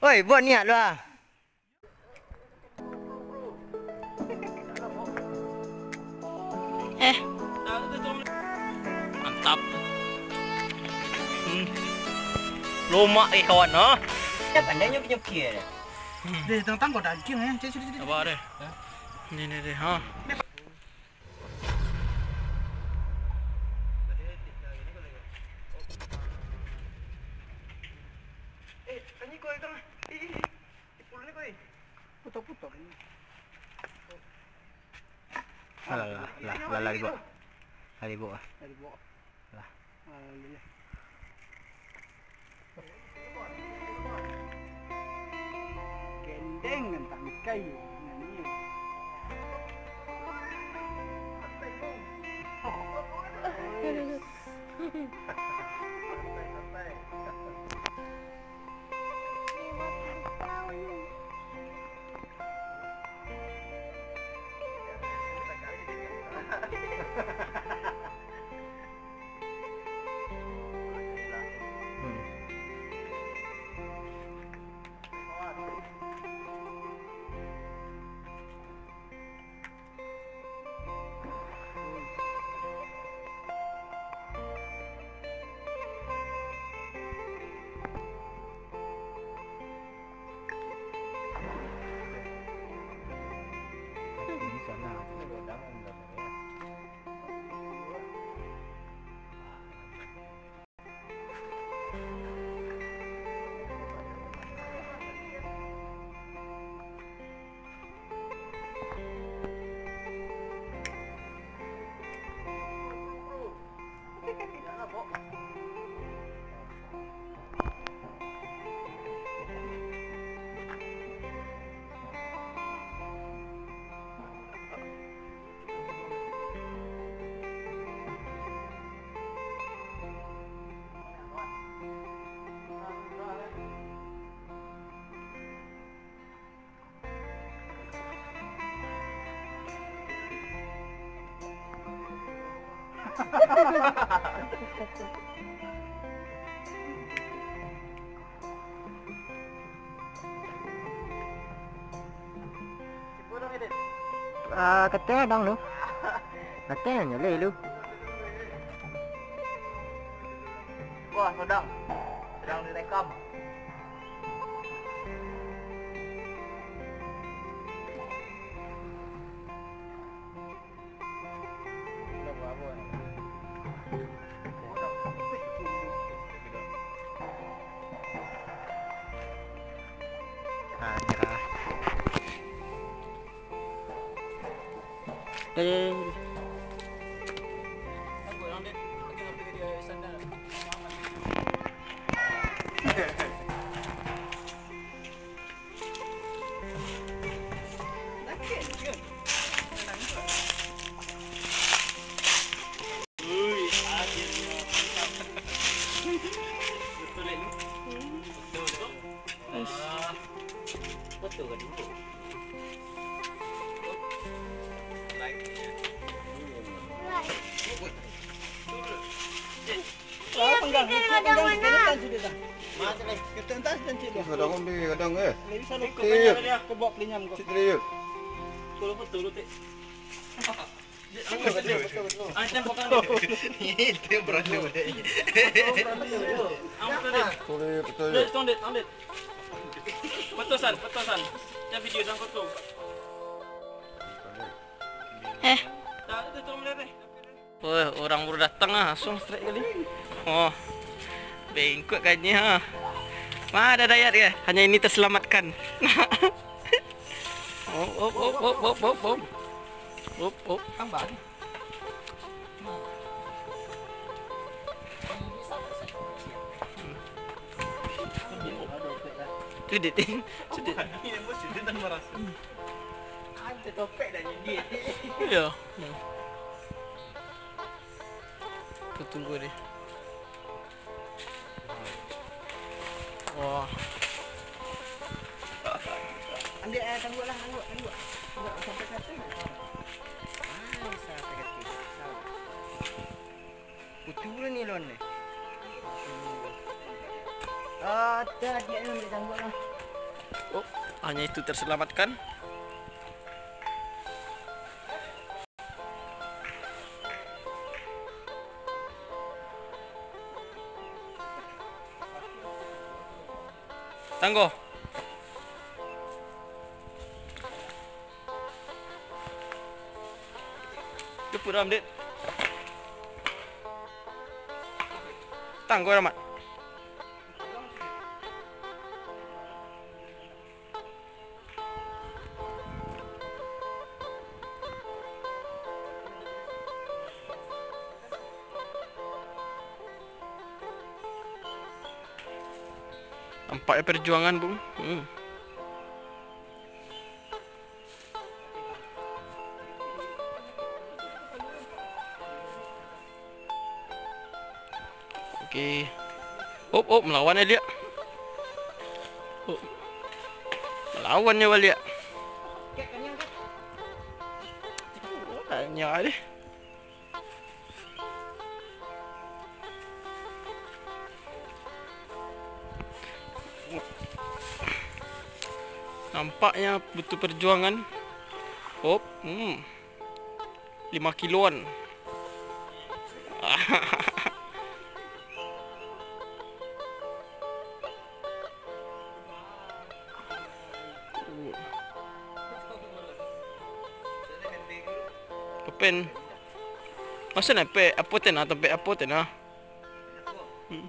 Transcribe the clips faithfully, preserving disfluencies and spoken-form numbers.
Oi, buek niat lu ah. Eh. Mantap. Hmm. Lomak eh, kawan, ha? Dia pandai nyoki-nyoki eh. Hmm. Deh, tentang kau daging eh. Cek, cek, cek, cek. Sabar deh. Hah? Ni, ni, ni, ha. Eh, tanya kau, Kang. Eh, eh, eh. Putar-putar ni. Alah, lah, lah, lah, lah, dibawa. Lah, dibawa. Lah, dibawa. Lah. Ah, iya, iya. Gendeng nan tak mikai, nan ni. Ah, kateh adang lu. Kateh nyo leh lu. Wah, sadang. Sadang direkam. Ah, nyerah. Dah, dah, dah, dah. Iya, pinggang, pinggang, pinggang, pinggang, pinggang, pinggang. Kadang ambil, kadang, eh. Kadang, eh. Cik Triul. Kalau betul, Tik. Ah, tembakan dia. Itu yang berani. Sorry, betul. Dek, tong, Dek, tong, Dek. Foto, San, foto, San. Kita video dan foto. Eh. Dah, itu tong, Dek. Wah, orang baru datang ah, langsung strike kali. Oh. Bengkok kayaknya ah. Mana ada dayat ya? Hanya ini terselamatkan. Op, op, op, op, op, op, op. Op, op. Tambah. Sudah, Tin. Sudah. Iya. Kita tunggu deh. Wah. Ambil, eh, tangguak lah, tangguak, tangguak. Tangguak sampai satu. Ah, bisa, sakit. Putu ni lon ni. Ada dia yang ditangguh lah. Oh, hanya itu terselamatkan. Tangguh. Jemput dalam, Dit. Tangguh, Rahmat. Nampaknyo perjuangan, Bung. Hmm. Oke. Op, op, malawan yo, Liak. Op. Malawan nyo baliak. Nyo deh. Nampaknyo butuh perjuangan. Op, hmm. Lima kiloan. Pepen. Masa nampek apo teh nah, tampek apo teh nah? Hmm.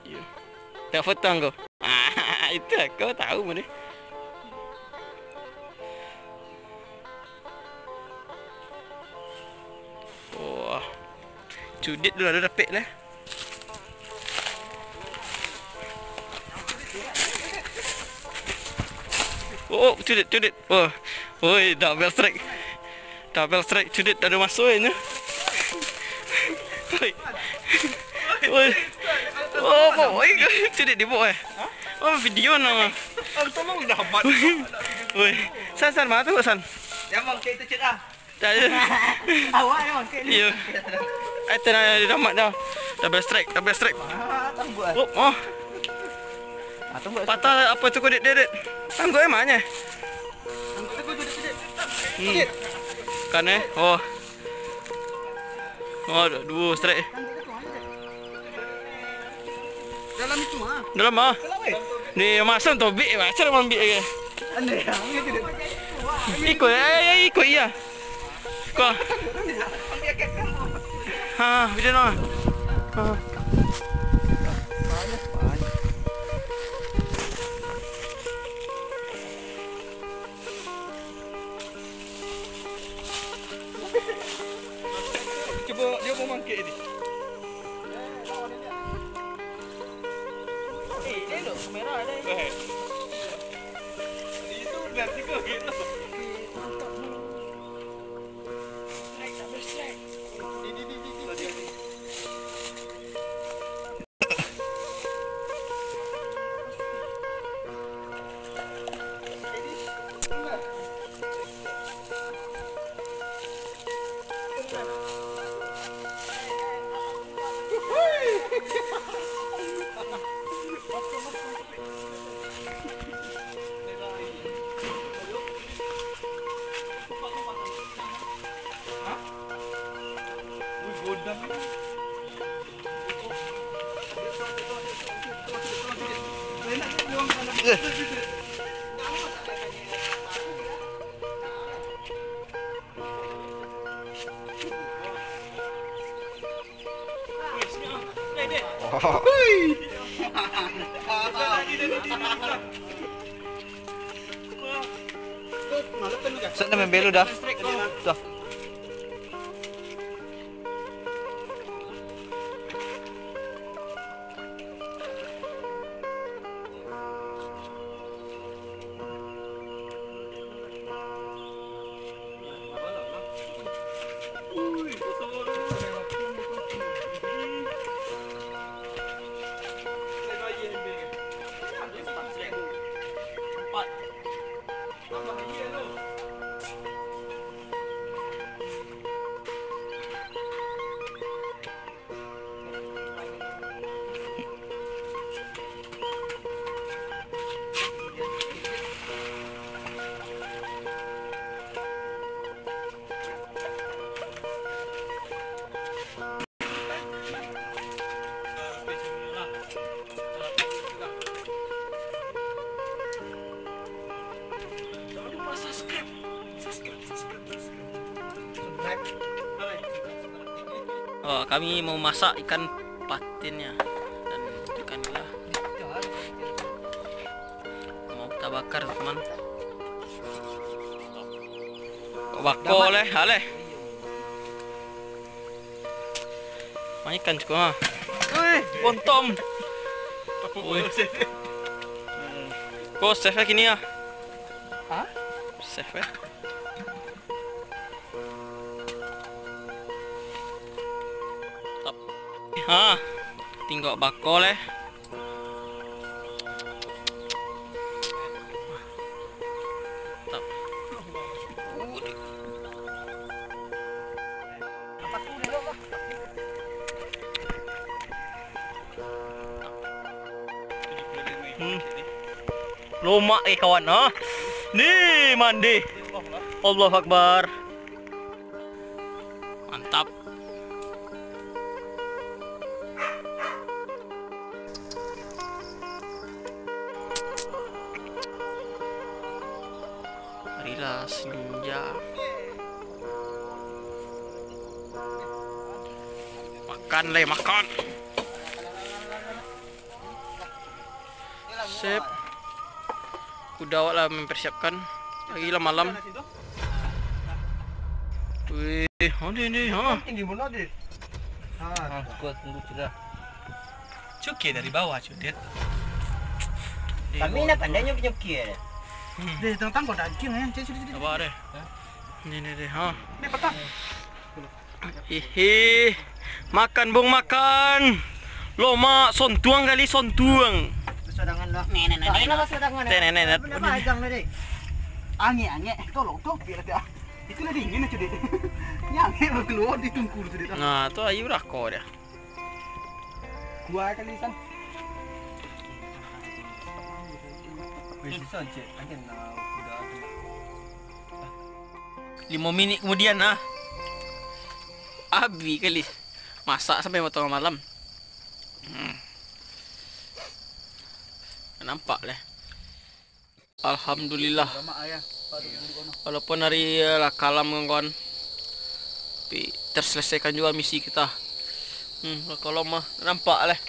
Iyo. Tak foto anggo. Ah, itu aku tahu mana. Wah. Cudit tu lah, dah dapek lah. Oh, oh, cudit, cudit. Wah. Oi, double strike. Double strike, cudit dah ada masuk eh, nyo. Oi. Oi. Oh, oh, oi, cudit di bawah eh. Oh, video no. Tolong dah, Mat. Oi. San, San, mana tu, San? Yang bangkit tu, Cik, ah. Awak yang bangkit ni. Iyo. Eh, tenang, dia dah mat dah. Double strike, double strike. Ah, tangguh, ah. Oh, oh. Ah, tangguh. Patah apa tu kau, Dit, Dit, Dit? Tangguh eh, maknyo. Tangguh tu kau, Dit, Dit. Hmm. Dit. Kan, eh? Oh. Oh, ada dua strike. Dalam itu, ah. Dalam, ah. Dalam, eh. Ni masam tobik, macam mana ambil ke? Aneh, ah, ambil tu, Dit. Ikut, eh, eh, ikut, iya. Kau. Ha, video no. Ha. Cubo, dia mau mangkik ni. Eh, elok kamera ada ni. Eh. Itu dah tiga gitu. Strike, double strike. Di, di, di, di, di. Sana main belo dah. Dah. Kami mau masak ikan patinnya dan ikan nila. Mau kita bakar, teman. Bako leh, aleh. Makan cukup ha. Wih, bontom. Wih. Ko chef kini ya. Hah? Chef ya. Top. Ha, tinggal bako leh. Top. Hmm. Lomak eh kawan ha. Ni mandi. Allahu Akbar. Mantap. Marilah senja. Makan leh, makan. Sip. Kuda awak lah mempersiapkan. Lagi lah malam. Wih, ini, ini, ha. Tinggi benar, Dit. Ha. Ah, kuat tunggu sudah. Cuki dari bawah, Cudit. Kami nak pandai nyo penyuki ya. Deh, tentang kau daging ya. Cek, cek, cek, cek. Apa deh? Ini, ini, ini, ha. Ini petang. Hihi. Makan, Bung, makan. Lomak sontuang kali sontuang. Sodangan lah. Nih, nih, nih, nih. Sodangan. Teh, nih, nih, nih. Bener, Bang, ajang tadi. Angek, angek. Tolong, topik lah, Teh. Itu lah dingin, Cudit. Ini angek lah keluar di tungku, Cudit. Nah, tu ayu rako dia. Kuah kali, San. Weh, si San, cek. Angin lah, udah tu. Limo minik kemudian, ah. Abi kali. Masak sampai tangah malam. Hmm. Nampak leh. Alhamdulillah. Walaupun hari lah kalam, kawan-kawan, tapi terselesaikan juga misi kita. Hmm, kalau mah nampak leh.